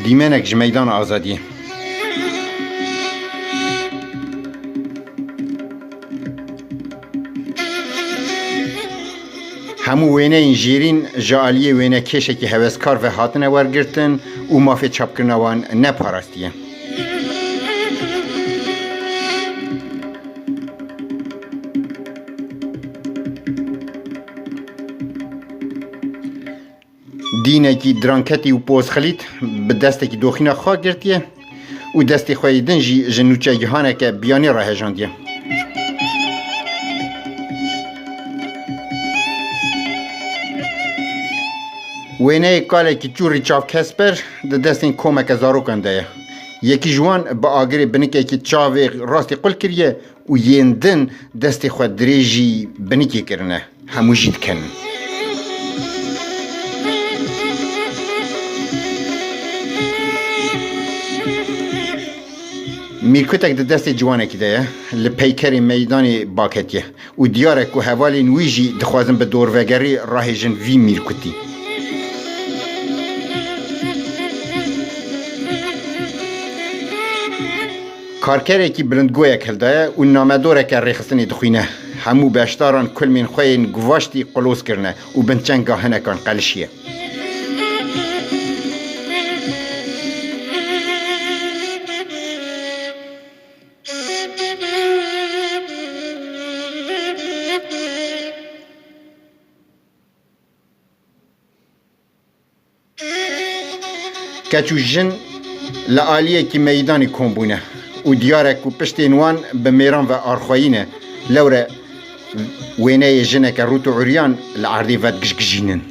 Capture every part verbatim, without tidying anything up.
Dîmenek ji meydana azadiyê. Hemû wêneyên jêrîn ji aliyê wênekêşekî heveskar ve hatine wergirtin û mafê çapkirina wan neparastiye. Dînekî dranketî û pozxilît bi destekî doxîna xwe girtiye û destê xwe yê din jî ji nûçegihaneke biyanî re hejandiye. Wêneyê kalekî çûrî çav kesper di destên komeke zarokan de ye. Yekî ji wan bi agirê binikekî çavê rastî qul kiriye û yên din destê xwe dirêjî binikê kirine. Hemû jî dikenin. Mîrkutek di destê ciwanekî de ye, li peykerê meydanê baketiye û diyar e ku hevalên wî jî dixwazin bi dorvegerî rahêjin vî mîrkutî. Karkerekî bilindgoyek hildaye û namedoreke rêxistinê dixwîne. Hemû beşdaran kulmên xwe yên guvaştî qulos kirine û binçenga hinekan qelişiye. Keç û jin li aliyekî meydanê kom bûne û diyar e ku piştên wan bi mêran ve arxweyî ne. Lewre wêneyê jineke rût û uryan li erdê vedigijgijînin.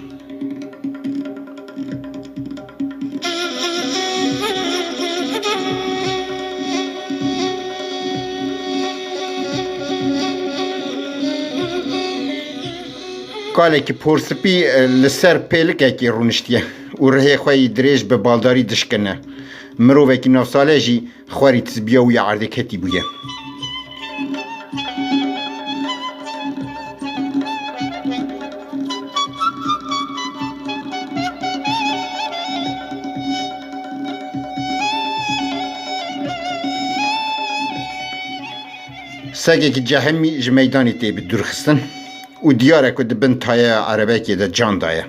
Kalekî porspî, e, li ser pêlikekî rûniştiye û rihê xwe yî dirêj bi baldarî dişkine. Mirovekî navsale jî xwerî tizbiya wî ya erdê ketî bûye. Segekî cehimî ji meydanê tê bi dûrxistin û diyar e ku di bin tayeya erebekê de can daye.